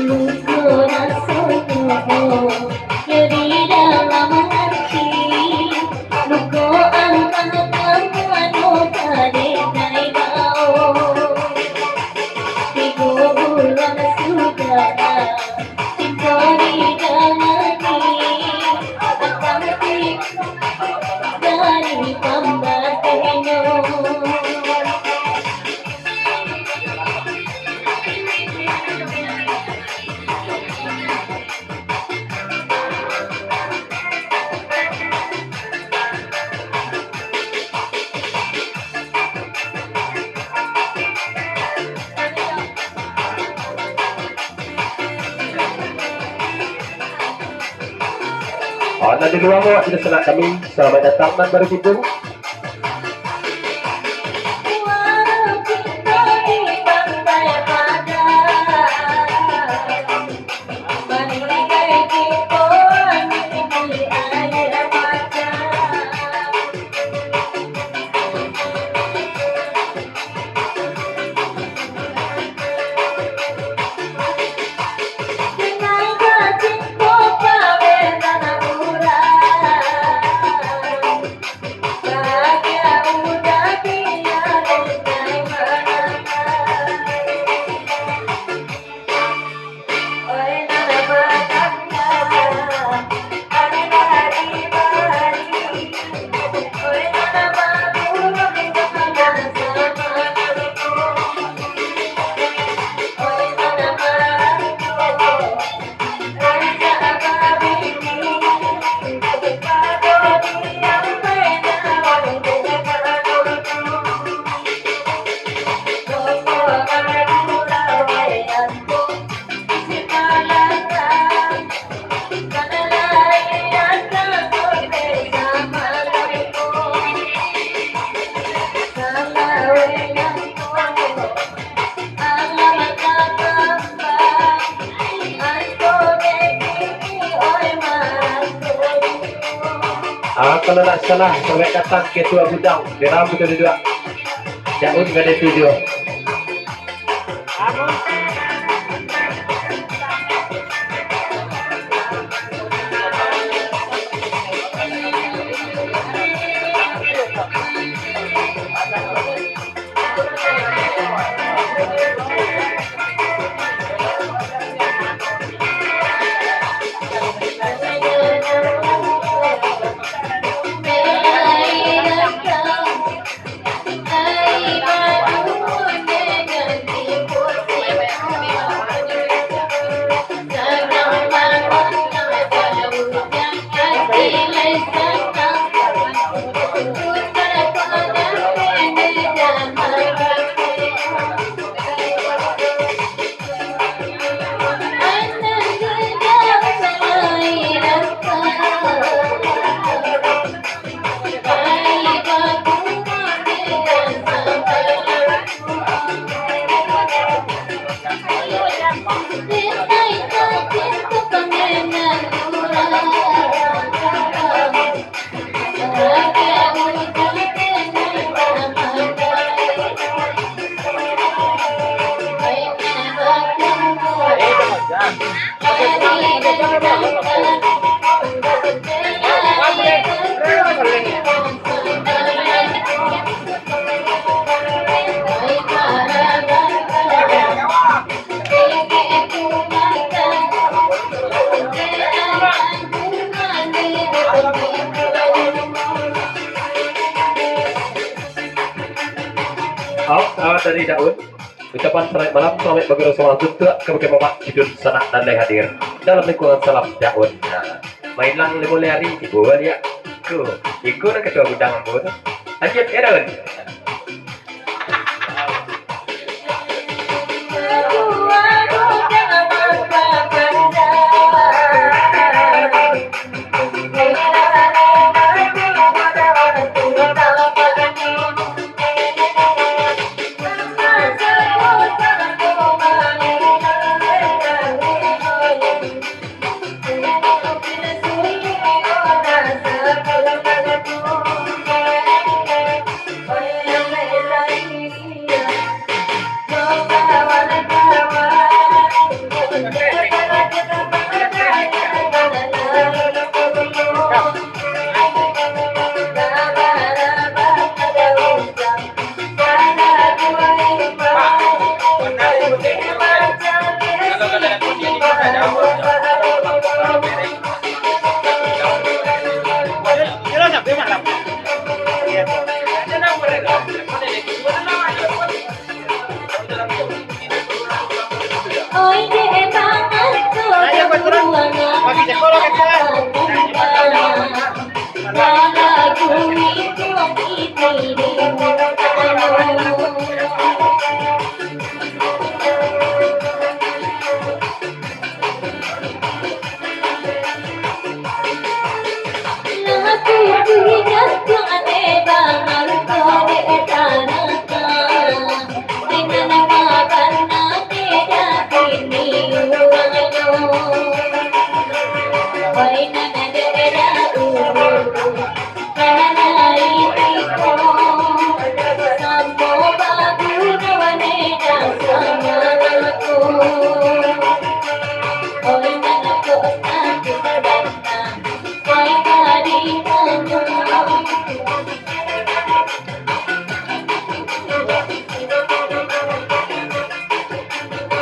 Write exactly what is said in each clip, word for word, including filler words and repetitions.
Luko rasonyo di dalam hati, luko antah ka mano ka denai bao. Tigo bulan sudah, cinto dijalani, tapi dari pambatinyo. Ah, nan di lua awak, dunsanak kami, salamaik datang nan baru tibo. Ah, kalau ndak salah, salamaik datang Ketua Gudang. Dalam betul duduak. Daun gadai tujuh. Awak dari Daun. Ucapan salamaik malam, salamaik baguru, salamaik tuntuak kabake mamak, cucu, sanak nan lai hadir dalam lingkungan salam Daun. Nah, mailang limo lai ari, tibo baliak. Ko, iko nan katua gudang ambo tu. Lanjut, yo, Daun. Oi, dek bangan tu. Ayo, buat orang. Bagi sekolah, kecil. Lagu itu.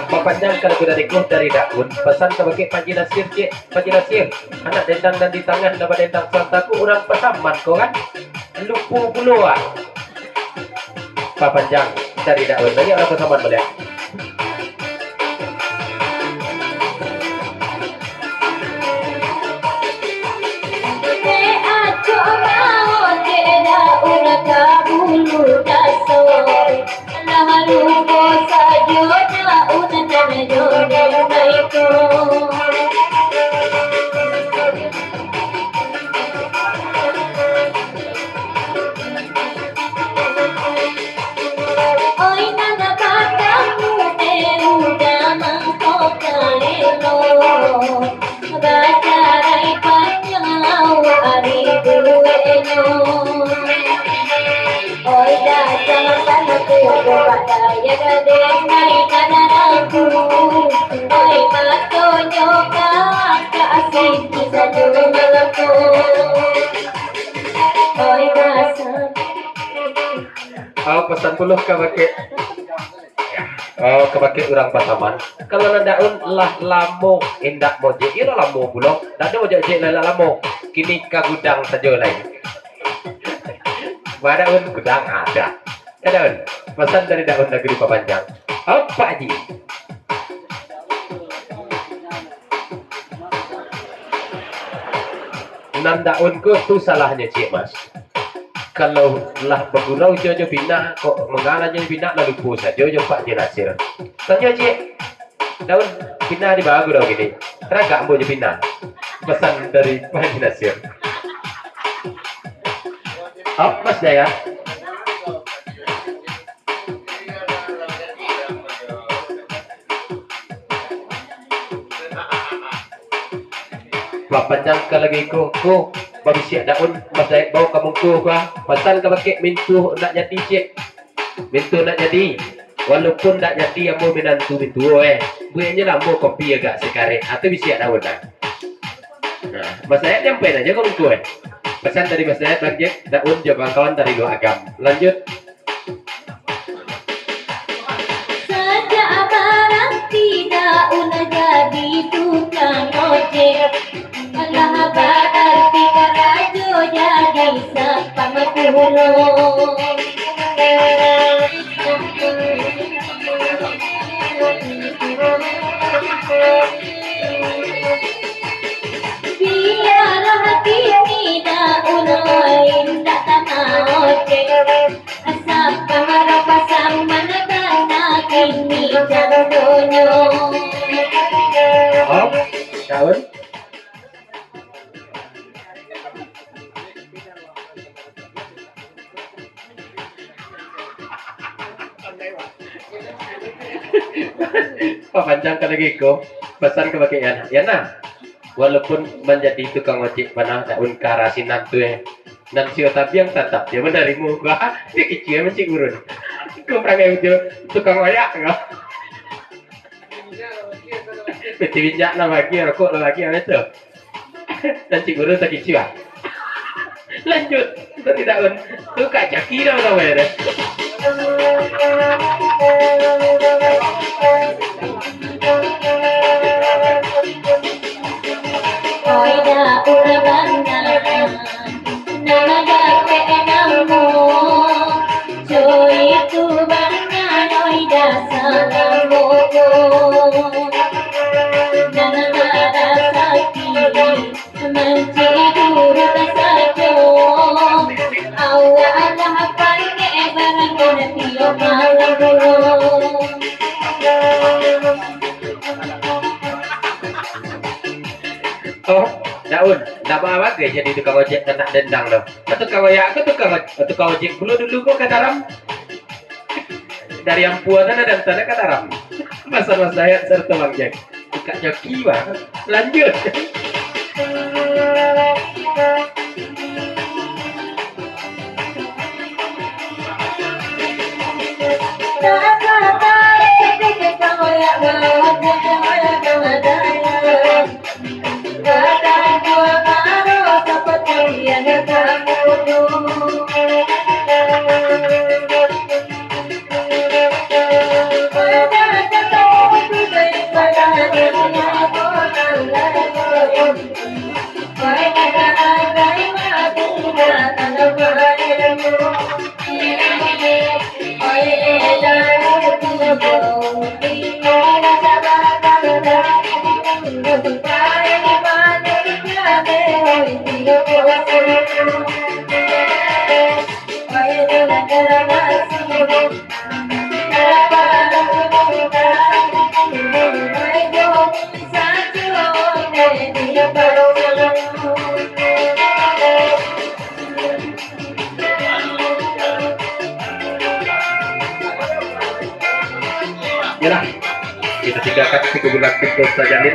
Papanjang kalau sudah dikuh dari daun, pasan kabake Pak Haji Nasir, cek. Pak Haji Nasir, anak dendang nan di tangah, nan badendang saranta ko urang Pasaman ko kan? Lupo pulo ah. Papanjang dari daun, banyak urang Pasaman baliak. Dek acok mangocek daun ka bulu daso. Lah lupo sajo daun nan jo denai ko. Oi, nan batamu, eh, udah mangko ka elok. Bacarai panjang awak ari duenyo. Oi, datang panaku, babayar denai ka darangku. Oi, matonyo ka, ka asik sajo malaku. Oi, basam. Oh, pasan pulo kabake. Oh, kabake urang Pasaman. Kalau nan daun lah lamo indak mangocek, iyo lah lamo pulo. Ndak ado mangocek lai lah lamo. Kini ka gudang sajo lai. Ba daun gudang ado. Ka daun. Pasan dari daun lagu dipapanjang. Apo, Ji? Nan daun ko tu salahnyo, Cik Mas. Kalau lah bagurau jo, jo pinah, kok mangala jo pinah, lah lupo sajo jo Pak Haji Nasir. Tanyo, Cik, daun pinah di bagu daun kini. Taragak ambo jo pinah. Pasan dari Pak Haji Nasir. Apo, Mas Jaya? Papanjang ka lagi ko, ko, babisiak daun, Mas Daek bao ka mungko ko, ah. Pasan kabake mintuo ndak jadi, Cik. Mintuo ndak jadi. Walaupun ndak jadi ambo minantu mintuo, eh. Bueknyo lah ambo kopi agak sikarek. Ah, tu bisiak daun lah. Nah, Mas Daek nyampaian ajo ka mungko, eh. Pasan dari Mas Daek, Bang Jack, daun jo kawan-kawan dari Luak Agam. Lanjut. Sajak baranti daun jadi tukang ojek, lah baranti karajo jadi satpam pulo. Biarlah kini daun lain datang ojek. Asap kamarau pasang mana tanah kini contohnyo. Hop, daun. Papanjang ka lagi ko, pasan kabake Yana. Yana, walaupun manjadi tukang ojek bana daun karasinan tu, eh, nan sio tabiang tatap jo manarimo. Wah, dia kicik mancik urun. Ko parangai jo tukang oyak ko. Piti minyak lah bagi, rokok lah bagi, apa tu? Nan Cik Guru takicuah. Lanjut, tadi daun. Tu kak caki dah lah, weh, dah. Oi, daun banana, nama dapek namo? Cuy, tu banana, oi, Assalamualaikum. Nan marasaki mancuri duit sajo. Awak lah pandai barangkali tiok malam pulo. Oh, Daun, ndak babagai jadi tukang ojek tanak dendang tu. Tukang ojek ko tukang oj-, tukang ojek pulo dulu ko ka Taram. Dari Ampua sana dan sana ka Taram. Masa-masa hayat sarto Bang Jack. Tukang joki, Bang. Lanjut. Yalah, kita tinggalkan tiga bulan pintu sajalin.